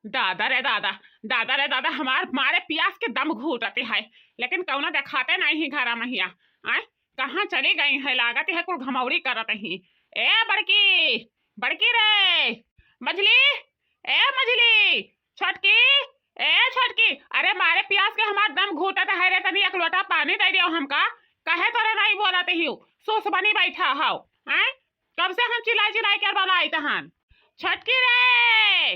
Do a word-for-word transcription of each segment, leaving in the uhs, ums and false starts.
दादा रे दादा, दादा रे दादा, हमार मारे पियास के दम घूटत है, लेकिन कौनो देखाते नहीं ही घरा महिया। आय, कहाँ चली गई है? लागत है कुल घमौरी करत ही। ए बड़की, बड़की रे, मझली, ए मझली, छोटकी, ए छोटकी, अरे मारे पियास के हमार दम घूटत है रे, तनी एक लोटा पानी दे दियो हमका। कहे तोरे नहीं बोलत ही, सुस बनी बैठा हौ। आय, कब से हम चिल्लाई चिल्लाई के बलाई तहन। छोटकी रे,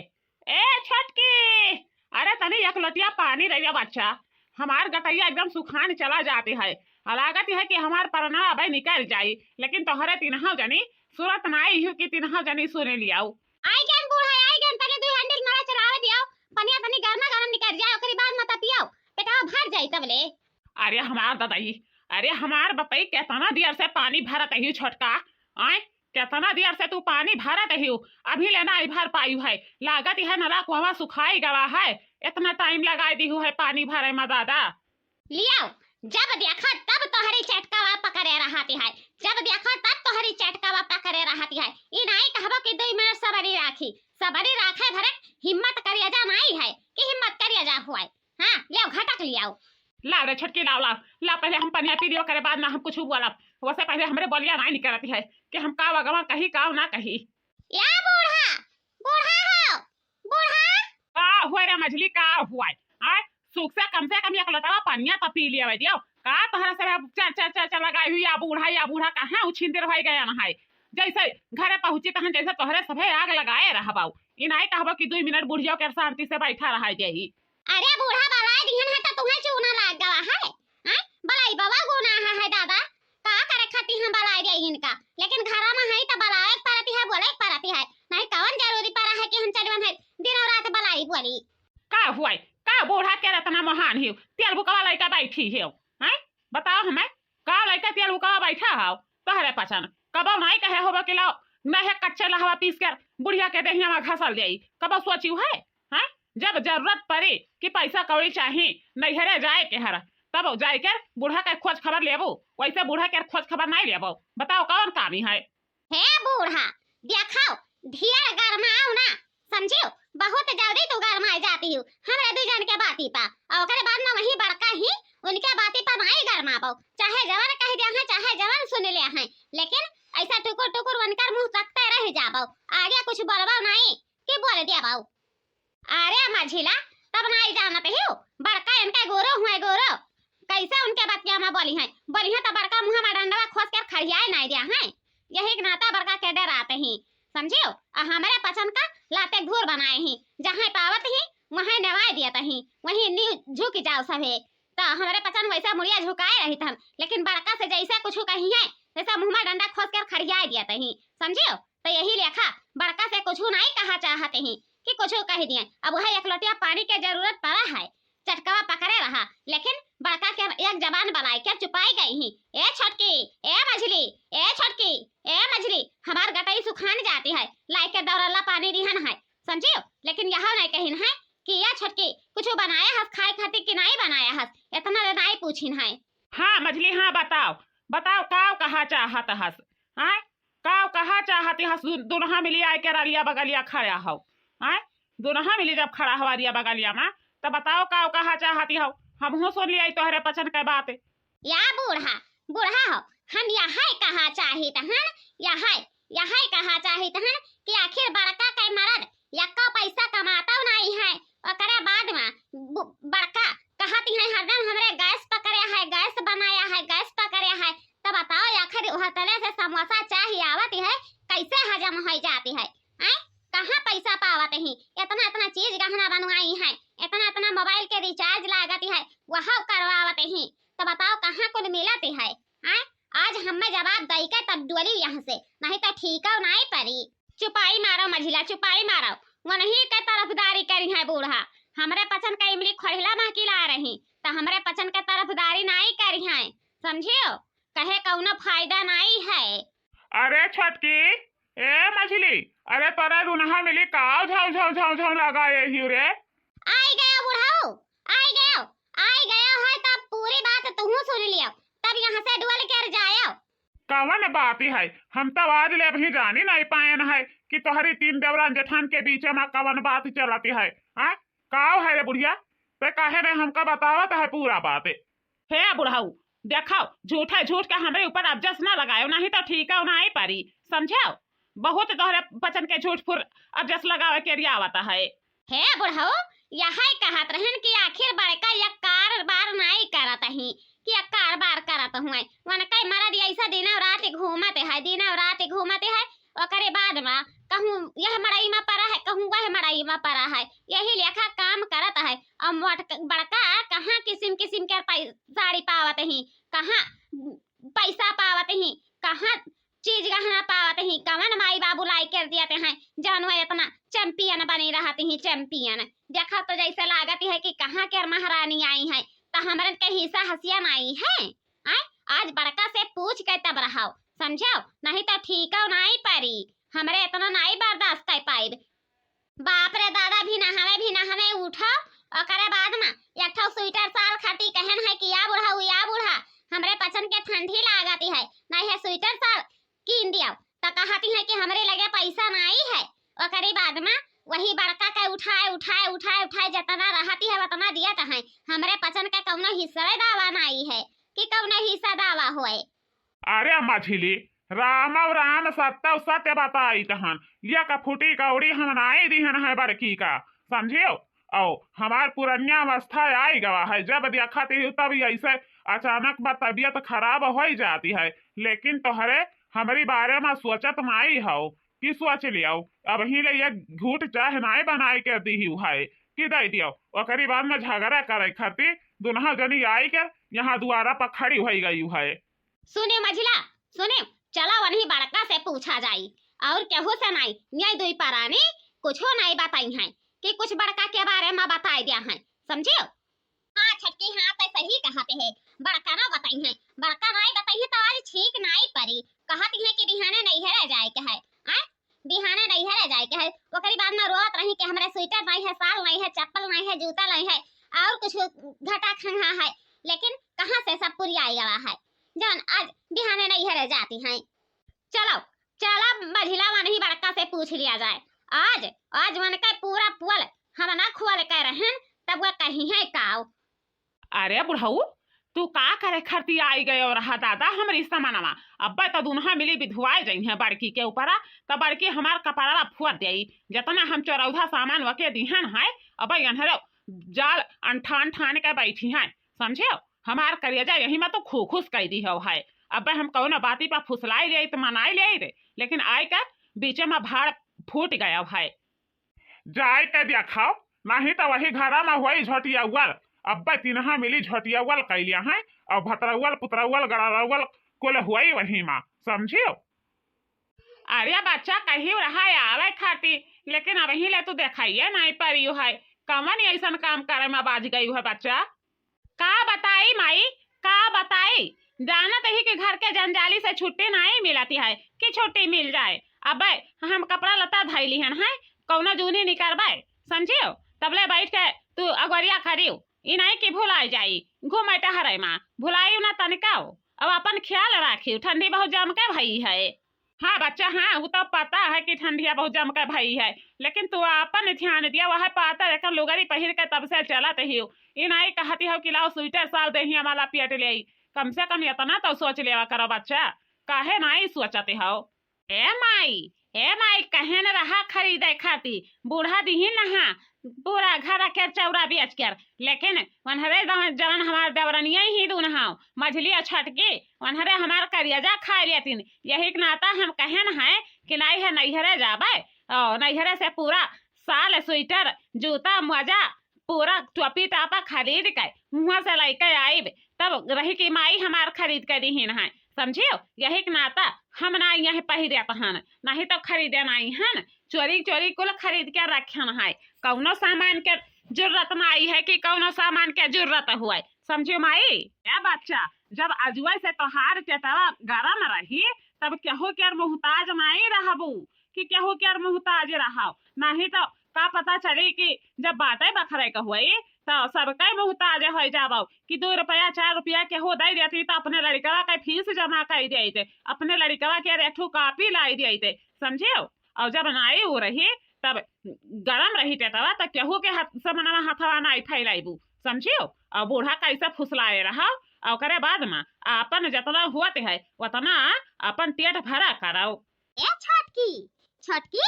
ए छोटकी, अरे तनी एक लोटिया पानी दे दिया बच्चा, हमार गटैया एकदम सुखान चला जाती है। लागत है कि हमार परना अबे निकल जाई, लेकिन तोहरे तिनहौ जनी सुरत नाई हूँ कि तिनहौ जनी सुने लियाऊ। आई गन बूढ़ा, आई गन, तनी दुई हंडिल नरा चलावे दियाओ, पनिया तनी गर्मा गर्म निकल जाए, ओकरी बाद मत पियाओ, पेटवा भर जाई तब ले। अरे हमार ददाई, अरे हमार बपई, केतना देर से पानी भरत ही छोटका, आय, केतना देर से तू पानी भरत ही, अभी लेना आई भर पाई है, लागत है नला कुआं सुखाई गवा है, इतना टाइम लगाई दिहू है पानी भरे में दादा। लियाओ, जब देखा तब तोहरी चटकावा पकड़े रहती है, जब देखा तब तोहरी चटकावा पकड़े रहती है। ई नाई कहबो कि दुई मिनट सबरी राखी, सबरी राखे भरे हिम्मत करिया जा नाई है कि हिम्मत करिया जा हुआई। हाँ, लियाओ घटक लियाओ। लाओ रे छोटकी, लाओ, लाओ, लाओ, पहले हम पनिया पी लियो, करे बाद में हम कुछ बोलब। वैसे पहले हमरे बोलिया नाई निकलती है कि हम का वगवा कही, का ना कही। या बूढ़ा, बूढ़ा हो, बूढ़ा। का हुआ रे मझली, का हुआ? आय, सुख से कम से कम एक लोटवा पनिया तो पी लिया दियो। का तोहरा से चर चर चर चर लगाई हुई, या बूढ़ा, या बूढ़ा, कहाँ उछिंदर होई गया ना है? जैसे घरे पहुँची तहन जैसे तोहरे सभे आग लगाए रहबाऊ। ई नाई कहबो कि दुई मिनट बुढ़ियो के शांति से बैठा रहा जाई। अरे बूढ़ा बलाए दिहन है तो तुम्हें चूना लाग गवा है? हैं? बलाई बाबा गुनाह है दादा, का करे खाती हम बलाई दे इनका, लेकिन घरा में है तो बलाए के परती है, बोले के परती है, नहीं कौन जरूरी पड़ा है कि हम चलवन है दिनों रात बलाई बोली। का हुआ? का बूढ़ा के रतना महान हियो, तेल बुकवा लइका बैठी हियो, हैं? बताओ हमें, का लइका तेल बुकवा बैठा हो? तोहरे पचन कबो नहीं कहे होबो कि लाओ नहे कच्चे लहवा पीस कर बुढ़िया के देहिया में घसल जाई, कबो सोची है? हैं? जब जरूरत पड़ी कि पैसा कौड़ी चाही, नैहरे जाए के हर, तब जाए के बूढ़ा के खोज खबर लेबू, वैसे बूढ़ा के खोज खबर नहीं लेबू। बताओ कौन कामी है? हे बूढ़ा, देखाओ, ढेर गरमाओ ना, समझियो? बहुत जल्दी तू गरमाए जाती हो हमरे दू जन के बाती पा, और ओकरे बाद में वही बड़का ही उनके बाती पा नहीं गरमाबो, चाहे जवन कह दिया है, चाहे जवन सुन लिया है, लेकिन ऐसा टुकुर टुकुर उनकर मुंह तकते रह जाबो, आगे कुछ बोलबो नहीं कि बोल दिया बाऊ। अरे मझिला, तब नाई जानत हियो, बड़का इनके गुरु हुए गुरु। कैसे उनके बतिया में बोली हैं, बोली हैं तो बड़का मुँह में डंडवा खोस कर खड़ियाए नाई दिया हैं। यही के नाता बड़का के डराते ही, समझियो? आ हमरे पचन का लाते घूर बनाए ही, जहाँ पावत ही वहाँ नवाए दियत ही, वहीं नी झुक जाओ सभे। तो हमरे पचन वैसे मुड़िया झुकाए रही हम, लेकिन बड़का से जैसे कुछ कही है, जैसे मुँह में डंडा खोस कर खड़ियाए दियत ही, समझियो? तो यही लेखा बड़का से कुछ नहीं कहा चाहते ही कि कुछ कह दिए। अब वह एक लोटिया पानी के जरूरत पड़ा है, चटकवा पकड़े रहा, लेकिन बड़का के एक जबान बलाई के चुपाई गई ही। ए छोटकी, ए मझली, ए छोटकी, ए मझली, हमार गटई सुखान जाती है, लाई के दौरल्ला पानी दिहन है, समझियो? लेकिन यह नहीं कहिन है कि ए छोटकी कुछ बनाया हस खाए खातिर कि नहीं बनाया हस, इतना रे नहीं पूछिन है। हाँ मझली, हाँ बताओ, बताओ का कहा चाहत हस? हाँ, का कहा चाहती हस? दु-, दुनहा मिली आए के रलिया बगलिया खड़ा हो। आय, दुनहा मिली जब खड़ा हवा रिया बगलिया में, तो बताओ का कहा चाहती हो? हमहू सुन लिया तोहरे पचन के बात। या बूढ़ा, बूढ़ा हो, हम यह कहा चाहित हन, यह, यह कहा चाहित हन कि आखिर बड़का के मरद यक्का पैसा कमातौ नाई है, ओकरे बाद में बु-, बड़का कहती है हरदम हमरे गैस पकड़े है, गैस बनाया है, गैस पकड़े है। तो बताओ आखिर वह तले से समोसा चाही आवत है, कैसे हजम हो जाती है? हैं? कहाँ पैसा पावत ही? इतना इतना चीज गहना बनवाई है, इतना इतना मोबाइल के रिचार्ज लागत है, वह करवावत ही। तो बताओ कहाँ कुल मिलत है? हैं? आज हमें जवाब दई के तब डोली यहाँ से, नहीं तो ठीक हो नहीं परी। चुपाई मारो मझिला, चुपाई मारो। वनही के तरफदारी करी है बूढ़ा, हमरे पचन का इमली खोहिला महकिला रही, तो हमरे पचन के तरफदारी नाई करी है, समझियो? कहे कौनो फायदा नाई है। अरे छोटकी, ए मझिली, अरे तोरा दुनहा मिली काव झाव झाव झाव झाव लगाए हियो रे? आई गयो बुढ़ऊ, आई गयो, आई गयो है तब पूरी बात तुहू सुन लियो, तब यहाँ से डोल कर जायो। कवन बात है? हम तो आज ले अभी जानी नहीं पाएन है कि तोहरी तीन देवरान जेठान के बीच में कवन बात चलती है। आ? काव है रे बुढ़िया, ते काहे ने हमका बतावत है पूरा बात? हे बुढ़ऊ, देखो, झूठे झूठ के हमरे ऊपर अबजस ना लगायो, नहीं तो ठीक है ना आई परी, समझो? बहुत तोहरे बचन के झूठ फुर अबजस लगावे के रियावत है। हे बुढ़ऊ, यही कहत रहन कि आखिर बड़का यह कारबार नाई करत ही, कि यह कारबार करत हुए। वनकै मरद ऐसा दिनों रात घूमत है, दिनों रात घूमत है। ओकरे बाद मा कहूँ यह मड़ई मा परा है, कहूँ वह मड़ई मा परा है। यही लेखा काम करत है। और मोट-, बड़का कहाँ किसिम किसिम के पै-, साड़ी पावत ही, कहाँ पैसा पावत ही, कहाँ चीज गहना पावत ही, कवन माई बाबू लाई कर दियत हैं, जौन वह इतना चैंपियन बनी रहत ही, चैंपियन। देखा तो जैसे लागत है कि कहाँ के महारानी आई है, तो हमरन के हिस्सा हसिया नाई है। आय, आज बड़का से पूछ के तब रहो, समझो, नहीं तो ठीक हो नाई परी, हमरे इतना नाई बर्दाश्त कर पाइब। बाप रे दादा, भी नहावे, भी नहावे उठो। ओकरे बाद मा एक ठो स्वेटर साल खाती कहन है कि या बूढ़ा, या बूढ़ा, हमरे पचन के ठंडी लागती है, नहीं है स्वेटर साल कीन दियो। त कहती है कि हमरे लगे पैसा नाई है। ओकरे बाद मा वही बड़का के उठाए, उठाए, उठाए, उठाए, जितना रहती है उतना दियत है। हमरे पचन के कौनो हिस्से दावा नाई है कि कौनो हिस्सा दावा होए। अरे मझिली, राम और राम सत्य और सत्य बताई तहन, लिया का फूटी कौड़ी हम नाई दिहन है बड़की का, समझियो? औ हमार पुरनिया अवस्था आई गवा है, जब देखत ही तब ऐसे अचानक बा तबीयत खराब हो जाती है, लेकिन तोहरे हमरी बारे में सोचत नाई हो कि सोच लियो, अबही ले ये घूट चाह नाई बनाए के दी है कि दे दियो, ओकरी बाद में झगड़ा करे खातिर दुनहा जनी आई के यहाँ दुआरा पर खड़ी हो गई है। सुने मझिला, सुने, चला वनही बड़का से पूछा जाई। और केहू से नाई, ये दुई परानी कुछो नाई बताई हैं कि कुछ बड़का के बारे में बताई दिया है, समझियो? हाँ छटकी, हाँ ते सही कहते है, बड़का ना बताई हैं, बड़का नाई बताई है तो आज ठीक नाई परी। कहती है कि बिहाने नैहरे जाए के है, आय? बिहाने नैहरे जाए के है। ओकरी बाद में रोवत रही कि हमरे स्वेटर नाई है, साल नाई है, चप्पल नाई है, जूता नाई है, और कुछ घटा खंघा है, लेकिन कहाँ से सब पुरिया गवा है, जौन आज बिहाने नैहरे जाती हैं। चलो, चला मझिला वनही बड़का से पूछ लिया जाए। आज, आज वनके पूरा पोल हम ना खोल के रहन, तब वह कही है काव। अरे बुढ़ऊ, तू का करे खरती आई गयो रहा दादा हमरी समनवा? अब्बे तो दुनहा मिली बिधुआए जइहें बड़की के ऊपरा, त बड़की हमार कपड़वा फुअर देई। जतना हम चौरौधा सामान वके दिहन है, अब्बे यनहरे जाल अनठान ठान के बैठी हैं, समझियो? हमार करेजा यही में तो खूखुस कई दी हो है। अब्बे हम कौनो बाती पर फुसलाई लेई त मनाई लेई रे, लेकिन आए के बीचे में भाड़ फूट गया है। जाए के देखाओ, नहीं तो वही घरा में हुई झोटियावल। अब्बे तिनहा मिली झोटियावल कैलिया है, और भतरौवल, पुतरौवल, गड़रौवल कुल हुई वही में, समझियो? अरे बच्चा, कही रहा है आवे खाती, लेकिन अबही ले तू देखाइए नहीं परियो है। कवन ऐसन काम करे में बाज गई है बच्चा? का बताई माई, का बताई? जानत ही कि घर के जंजाली से छुट्टी नहीं मिलती है कि छुट्टी मिल जाए। अबे हम कपड़ा लत्ता धइली हन है, कौनो जूनी निकरबे, समझियो? तबले बैठ के तू अगोरिया करियो, ई नहीं कि भुलाई जाई। घूमे टहरे माँ भुलाई ना तनिकाओ। अब अपन ख्याल राखियो, ठंडी बहुत जम के भई है। हाँ बच्चा, हाँ, वो तो पता है कि ठंडिया बहुत जम के भई है, लेकिन तू अपन ध्यान दिया, वह पातर एक लुगरी पहिर के तब से चलत ही हो। ई नहीं कहती हो कि लाओ स्वेटर साल देहिया वाला पेट ले आई। कम से कम इतना तो सोच लेवा करो बच्चा, काहे नहीं सोचते हो? ए माई, ए माई, कहे न रहा खरीदे खाती, बूढ़ा दिही नहा, पूरा घर के चौरा बेच कर, लेकिन वनहरे जवन, जवन हमार देवरनिया ही दून हाव, मझली और छटकी, वनहरे हमार करियाजा खाए लेतिन। यही के नाता हम कहन है कि नाई है नैहरे जाबे, और नैहरे से पूरा साल स्वेटर, जूता, मोजा, पूरा टोपी टापा खरीद के हुआं से लेके आइब, तब रही कि माई हमार खरीद के दीहिन है, समझियो? यही के नाता हम ना यह पहिरत हन, नहीं तो खरीदे नहीं हन, चोरी चोरी कुल खरीद के रखन है। कौनो सामान के जरूरत नाई है कि कौनो सामान के जरूरत हुए, समझियो माई? ए बच्चा, जब अजुए से तोहार पेटवा गरम रही, तब केहू के मोहताज नाई रहबू कि केहू के मोहताज रहो, नहीं तो का पता चली कि जब बाटे बखरे के होई, तो सबके मोहताज हो जाबो कि दो रुपया, चार रुपया केहू दे देती, तो अपने लड़कवा के फीस जमा कर देते, अपने लड़कवा के एक ठो कापी लाई देते, समझियो? और जब नाई हो रही, तब गरम रही टेटवा, त केहू के हाथ से मनवा हथवा नाई फैलाइबू, समझियो? और बूढ़ा कैसे फुसलाए रहा, और ओकरे बाद में आपन जतना होत है, उतना अपन टेट भरा करो। ए छोटकी, छोटकी,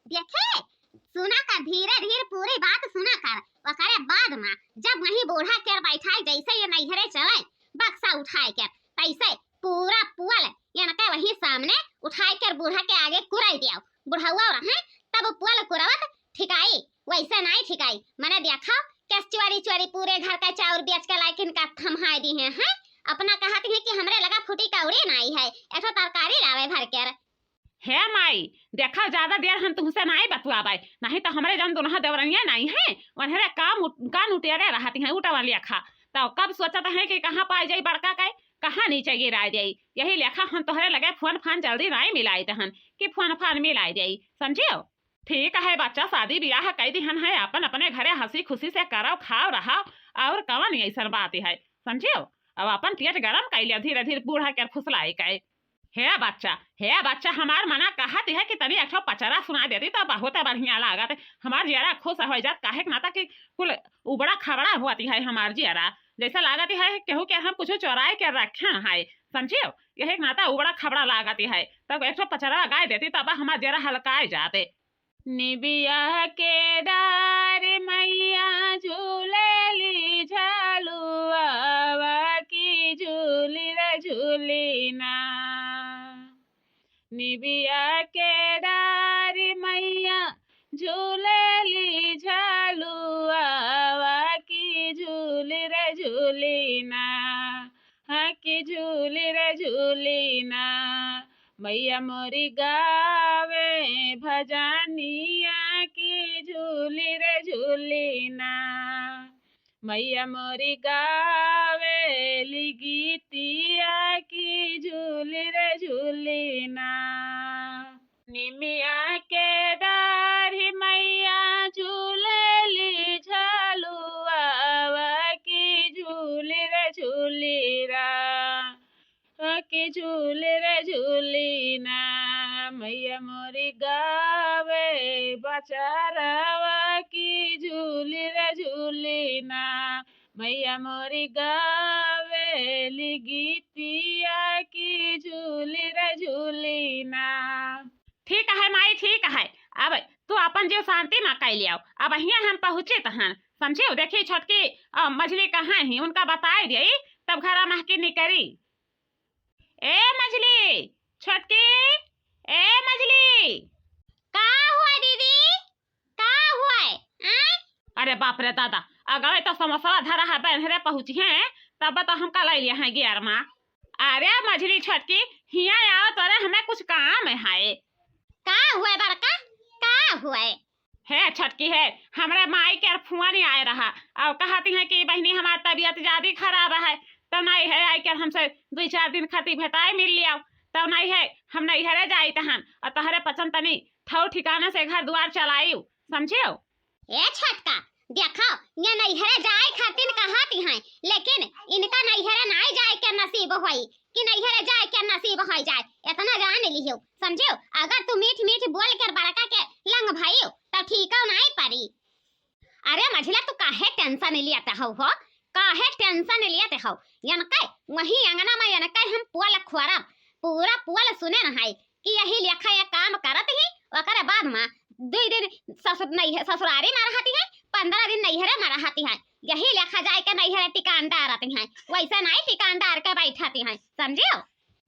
देखे, सुना कर, धीरे धीरे पूरी बात सुना कर। ओकरे बाद में जब वही बूढ़ा के बैठाए, जैसे ये नैहरे चले, बक्सा उठाए के, तैसे पूरा पुअल इनके वही सामने उठाए के बूढ़ा के आगे कुराई दिया। बुढ़ौआ रहे, तब पुअल कुरवत ठिकाई, वैसे नाई ठिकाई। मने देखा, कैस चोरी चोरी पूरे घर का चाउर बेच के लाइकिन का थम्हाई दी हैं, हैं? अपना कहत हैं कि हमरे लगा फूटी कौड़ी नाई है, एक ठो तरकारी लावे भर के। हे माई, देखा, ज्यादा देर हम तुमसे नाई बतुआबे, नहीं तो हमरे जौन दुनहा देवरनिया नाई है, उन्हरे काम उट-, कान उटेरे रहती हैं, उटवा लेखा। तो कब सोचत हैं कि कहाँ पाए जाई बड़का के, कहाँ नीचे गिराए जाई। यही लेखा हम तोहरे लगे फोन फान जल्दी नाई मिलाइत हन कि फोन फान मिलाए जाई, समझियो? ठीक है बच्चा, शादी ब्याह कई दिहन है, अपन अपने घरे हँसी खुशी से करो, खाओ, रहो, और कवन ऐसन बात है, समझियो? अब अपन टेट गरम कई लिया धीरे धीरे बूढ़ा के फुसलाई के। हे बच्चा, हे बच्चा, हमार मना कहत है कि तनी एक ठो पचरा सुना देती तो बहुत बढ़िया लागत, हमार जियरा खुश हो जात, काहे के नाता कि कुल उबड़ा खबड़ा होती है हमार जियरा, जैसा लागत है केहू के हम कुछ चोराए के रखे हैं, समझियो? यही के नाता उबड़ा खबड़ा लागत है, तब एक ठो पचरा गाय देती तब हमार जियरा हल्काए जाते। निबिया के डार मैया झूलेली झलुआवा की झूली रे झूली ना। निबिया के डार मैया झूलेली झलुआवा की झूली रे झूली ना। हाँ की झूली रे झूली ना। मैया मोरी गावे भजनिया की झूली रे झूली ना। मैया मोरी गावेली गीतिया की झूली रे झूली ना। निमिया के डारी मैया झूलेली झलुआवा की झूली रे झूली रा। की झूली रे झूली ना। मैया मोरी गावे बचारावा की झूली रे झूली ना। मैया मोरी गावेली गीतिया की झूली रे झूली ना। ठीक है माई, ठीक है, अब तू अपन जीव शांति मा कइ लियाओ। अब हियाँ हम पहुँचित हन, समझियो? देखी छोटकी, अ, मझली कहाँ ही, उनका बताइ देई, तब घरा महकी निकरी। ए मझली, छोटकी, ए मझली। का हुआ दीदी? का हुआ? आय? अरे बाप रे दादा, अगवे तो समोसवा धरा है, बहरे पहुँची हैं, तब तो हमका लइ लिया है गियर मा। अरे मझली छोटकी, हियाँ आओ, तोरे हमें कुछ काम है। का हुआ बड़का, का हुआ? हे छोटकी हे, हमरे माई के फोन आए रहा, और कहती हैं कि बहिनी हमार तबीयत ज्यादा खराब है, तो नहीं है आई के हमसे दुइ चार दिन खातिर भेटाए मिल लियाओ, तो नहीं है हम नैहरे जाइत हन, और तोहरे पचन तनी ठौ ठिकाने से घर दुआर चलाइउ, समझियो? ए छोटका, देखो, ये नैहरे जाए खातिर कहती हैं, लेकिन इनका नैहरे नाई जाए के नसीब होई कि नैहरे जाए के नसीब हो जाए, इतना जान लियो, समझियो? अगर तू मीठ मीठ बोल कर बड़का के लंग भइयो, तो ठीको नाई पड़ी। अरे मझिला, तू काहे tension लियत हौ हो? काहे tension लियत हौ? यनकै वही अंगना मा यनकै हम पोल खोरब, पूरा पोल सुने रहै कि यही लेखा ये काम करत ही, ओकरे बाद मा दुइ दिन ससुर, नैहर, ससुरारी मा रहती है, पन्द्रह दिन नैहरे मा रहती है। यही लेखा जाए के नैहरे टिकान डारती है, वैसे नाई टिकान डार के बैठती है, समझियो?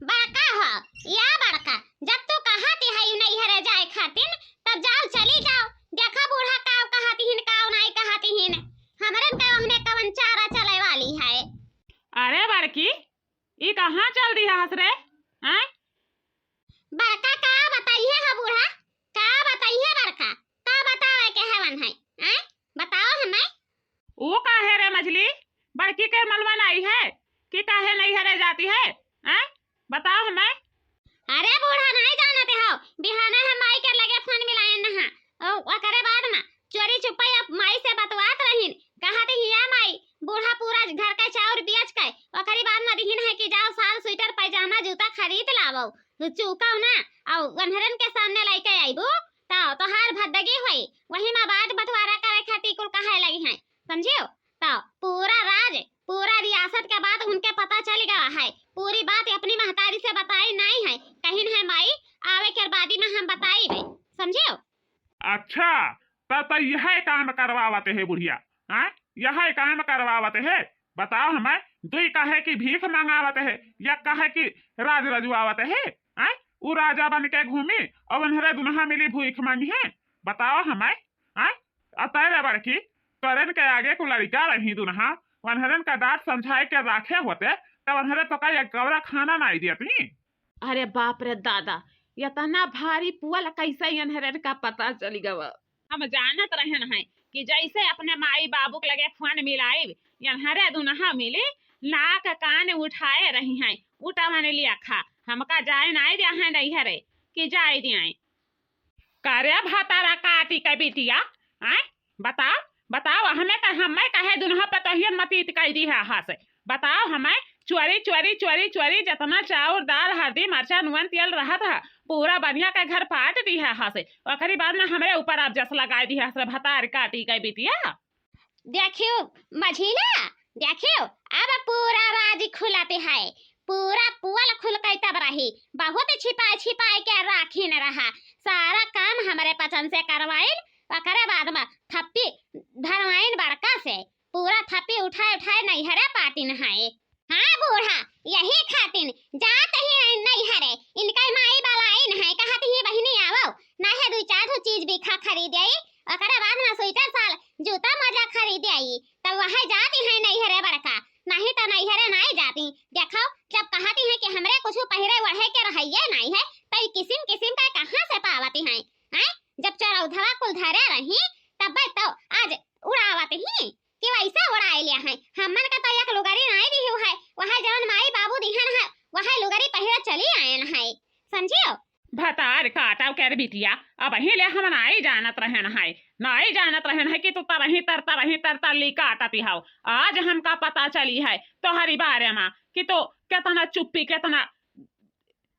बड़का हो, या बड़का, जब तू कहती है नैहरे जाए खातिन, तब जाओ, चली जाओ। देखा बूढ़ा काव कहती हिन, काव नाई कहती हिन। हमरन के ओहने कवन चारा चले वाली है। अरे बड़की, ई कहाँ चल दिया हस रे? हैं? बड़का का बताइए है बूढ़ा, का बताइए बड़का, का बतावे के हवन है, हैं? बताओ हमें। ऊ काहे रे मझली, बड़की के मलवा नाई है कि काहे नैहरे जाती है, हैं? बताओ हमें। अरे बूढ़ा, नाई जानत हो, बिहाने हम माई के लगे फोन मिलाए नहा, ओ, ओकरे बाद मा चोरी चुप्पे अब माई से बतवात रहिन, कहत हिया माई, बूढ़ा पूरा घर के चाउर बेच के ओकरी बाद मा दिहिन है कि जाओ साल स्वेटर पैजामा जूता खरीद लावो, चूकव ना, और वनहरन के सामने लइके आइबू, तो तोहार भद्दे होई, वही में बांट बंटवारा करे खातिर कुल कहे लगी हैं, समझियो? तो पूरा राज, पूरा रियासत के बात उनके पता चल गवा है, पूरी बात अपनी महतारी से बताई नाहीं है, कहिन है माई, आवे के बादी में हम बताइबे, समझियो? अच्छा, त, त यह काम करवावत है बुढ़िया, हाँ? यह काम करवावत है? बताओ हमें, दुई कहे कि भीख मंगावत है, या कहे कि राज रजुआवत है, हाँ? उ राजा बन के घूमी और उन्हरे दुनहा मिली भूख मांगी है? बताओ हमें, हाँ? अतः रे बड़की, तोरन के आगे को लड़का रही दुनहा, उन्हरन का डांट समझाए के राखे होते, तब उन्हरे तो का एक कौड़ा खाना नाई देती। अरे बाप रे दादा, इतना भारी पुअल कैसे इन्हरन का पता चल गवा? हम जानत रहन हैं कि जैसे अपने माई बाबू के लगे फोन मिलाइब, इन्हरे दुनहा मिली नाक कान उठाए रही हैं, उठा मने लिया खा, हमका जाए नाई दे हैं नैहरे कि जाए दियाई। करे भतारा काटी के बिटिया, आय? बताओ, बताओ, हमें कह-, हमें कहे दुनहा पतोहियन मतीत कह दी है हाथ से। बताओ हमें, चोरी, चोरी, चोरी, चोरी, जितना चाउर, दाल, हरदी, मरचा, नून, तेल रहत है, पूरा बनिया के घर पाट दी है हाथ से। ओकरी बाद में हमरे ऊपर आप जस लगाए दी है हाथ से, भतार काटी के बिटिया। देखियो मझिला, देखियो, अब पूरा राज खुलत है, पूरा पुअल खुल के तब रही, बहुत छिपाए छिपाए के राखी न रहा, सारा काम हमरे पचन से करवाइन, ओकरे बाद में थप्पी धरवाइन बड़का से, पूरा थप्पी उठाए उठाए नैहरे पाटिन है। हाँ बूढ़ा, यही खातिन जात ही हैं नैहरे, इनका माई बलाइन है, कहत ही बहिनी आवो, नाहे दुई चार ठो चीज बिखा खरीद आई, ओकरे बाद में स्वेटर साल, जूता मोजा खरीद आई, तब वह जाती हैं नैहरे बड़का, नहीं तो नैहरे नाई जाती। देखो, जब कहती हैं कि हमरे कुछ पहिरे ओढ़े के रहइये नाई है, तो ई किसिम किसिम का कहाँ से पावती हैं? हैं? जब चरौधवा कुल धरे रही, तब तो आज उड़ावत ही कि वैसे उड़ाए लिया है। हमन का तो एक लुगरी नाई दिहु है, वह जवन माई बाबू दिहन है, वह लुगरी पहिरे चली आयन है, समझियो? भतार काटव कर बिटिया, अबहीं ले हम नाई जानत रहन है, नाई जानत रहन है कि तू तरही तर, तरही तर, तरली काटती हव। आज हमका पता चली है तोहरी बारे में कि तू केतना चुप्पी, केतना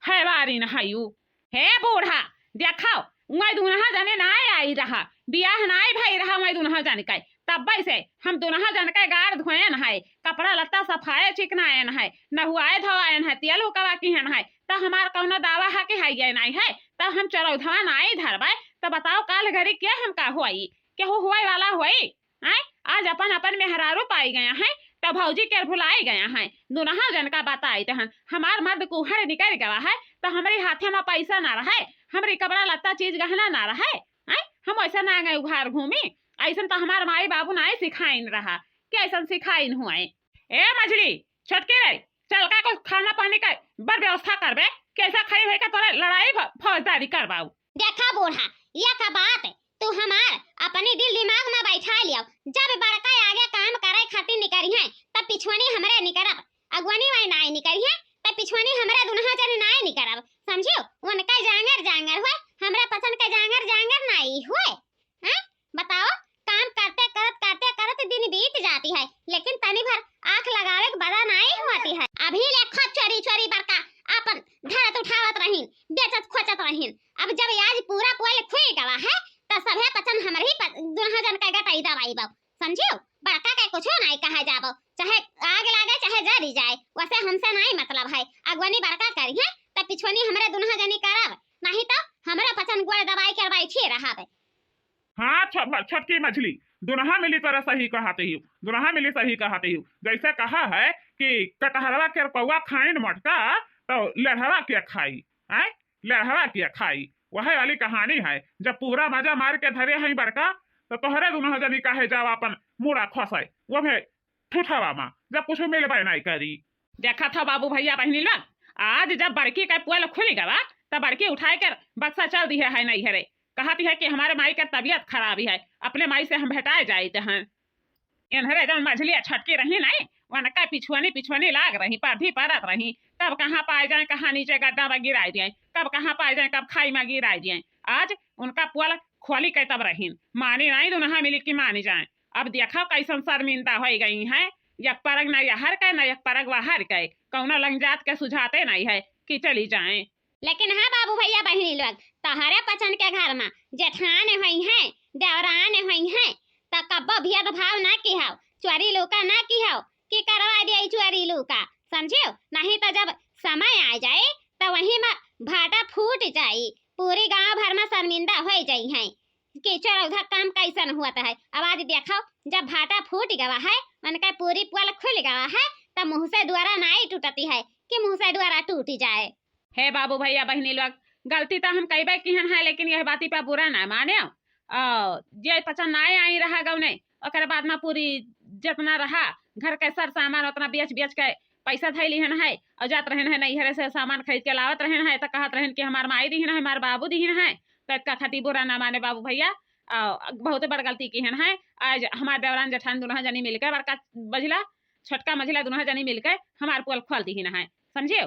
हैवारिन हयू। हे बूढ़ा, देखो, वही दुनहा जने नाई आई रहा, बियाह नाई भई रहा वही दुनहा जन के। तब्बै से हम दुनहा जन के गार धोयन है, कपड़ा लत्ता सफाए चिकनायन है, नहुआए धोआयन है, तेल उकवा किहन है, त हमार कौनो दावा है कि है ये नाई है, तब हम चरौधवा नाई धरबै, त बताओ काल घरी के हमका होई, केहू होए वाला होई? आय, आज अपन अपन मेहरारू पाई गया है, त भौजी के भुलाई गया है। दुनहा जन का बताई तहन, हमार मर्द कुहड़ निकल गवा है, त हमरे हाथे में पैसा ना रहे, हमरे कपड़ा लत्ता चीज गहना ना रहे, आय, हम ऐसे ना गए उघार घूमी, ऐसन त हमार माई बाबू ना सिखाइन रहा, कि ऐसन सिखाइन हुए। ए मझली, छोटकी रे, चल का कुछ खाना पानी का बर व्यवस्था करबे, कैसा खाई होई का तोरे लड़ाई फ-, फौजदारी करबाऊ। देखा बूढ़ा, यह का बात है, तू हमार अपनी दिल दिमाग में बैठा लियो, जब बड़का आगे काम करे खातिर निकरी है, तब पिछुआनी हमरे निकरब, अगुआनी वाई नाई निकरी है, तब पिछुआनी हमरे दुनहा जन नाई निकरब, समझियो? उनका जांगर जांगर हुए, हमरे पसंद का जांगर जांगर नाई हुए। हैं? बताओ, काम करते करत, करते करत दिन बीत जाती है, लेकिन तनी भर आँख लगावे के बदा नाई होती है। अभी ले खूब चोरी चोरी बड़का अपन धरत उठावत रहीन, बेचत खोचत रहीन। अब जब आज पूरा पोल खुल गवा है, त सभे पचन हमरे ही प-, दुनहा जन के गटई दवाई बा, समझियो? बड़का के कुछो नाई कहा जाबो, चाहे आग लागे चाहे जरी जाए, वैसे हमसे नाई मतलब है। अगुवानी बड़का करिहे, त पिछुआनी हमरे दुनहा जनी करब, नहीं तो हमरे पचन गोड़ दबाई के बैठी रहब। हाँ, छ-, छोटकी मझली, दुनहा मिली तोरा सही कहत ही, दुनहा मिली सही कहत ही। जैसे कहा है कि कटहरवा के कौआ खाइन मोटका, तो लेढ़वा के खाई, हैं? लेढ़वा के खाई। वही वाली कहानी है, जब पूरा मजा मार के धरे हैं बड़का, तो तोहरे दुनहा जनी काहे जावा अपन मुड़ा खोसाई, वो भी ठुठवा मा, जब कुछ मिलबे नहीं करी। देखा था बाबू भैया बहिनी लोग, आज जब बड़की के पोल खुल गवा, तब बड़की उठाए के बक्सा चल दिहे है नैहरे। कहती है कि हमारे माई के तबीयत खराब है, अपने माई से हम भेटाए जाइत हैं। एन्हरे जौन मझली आ छोटकी रही नहीं, वनका पिछुआनी पिछुआनी लाग रही, परधी परत रही, कब कहाँ पाए जाए, कहाँ नीचे गड्ढा में गिराए जाए, कब कहाँ पाए जाए, कब खाई में गिराए जाए। आज उनका पोल खोली के तब रहीन, मानी नहीं दुनहा मिली की मानी जाए। अब देखो कैसन शर्मिंदा होई गई हैं, एक परग न यहर के, न एक परग वहर के, कौनो लंग जात के सुझाते नहीं है कि चली जाए। लेकिन हाँ बाबू भैया बहिनी लोग, तहरे पचन के घर मा जेठान होइहैं, देवरान होइहैं, त कब्बो भेदभाव ना किहौ, चोरी लूका ना किहौ, कि करवा दिया चोरी लूका, समझियो? नहीं त जब समय आ जाए त वहीं मा भाटा फूट जाई, पूरी गांव भर मा शर्मिंदा होइ जइहैं कि चोरौधा काम कैसन हुअत है। अब आज देखो, जब भाटा फूट गवा है, उनके पूरी पोल खुल गवा है, त मुंह से दुआरा नाई टूटती है कि मुंह से दुआरा टूट जाए। हे बाबू भैया बहिनी लोग, गलती त हम कइबे किहन है, लेकिन यह बाती पे बुरा ना माने। और जे पचन नाय आई रहा गौने, ओकरे बाद मा पूरी जितना रहा घर के सर सामान उतना बेच बेच के पैसा धइ लिहन है और जात रहन है नैहरे से सामान खरीद के लावत रहन है, त कहत रहन कि हमार माई दिहन है, हमार बाबू दिहन है, त इतका खातिर बुरा ना माने बाबू भैया। और बहुत बड़ गलती किहन है। आज हमार देवरान जेठान दुनहा जनी मिलके, बड़का मझिला, छोटका मझिला दुनहा जनी मिलके हमार पोल खोल दिहन है, समझियो?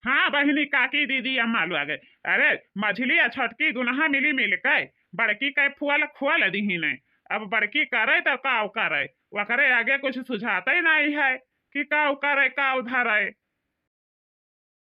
हाँ बहिनी, काकी, दीदी, अम्मा लोग। अरे, मझिली आ छोटकी दुनहा मिली मिलके बड़की के पोल खोल दिहिन। अब बड़की करे त काव करे, ओकरे आगे कुछ सुझाते नाई है कि काव करे, काव धरे।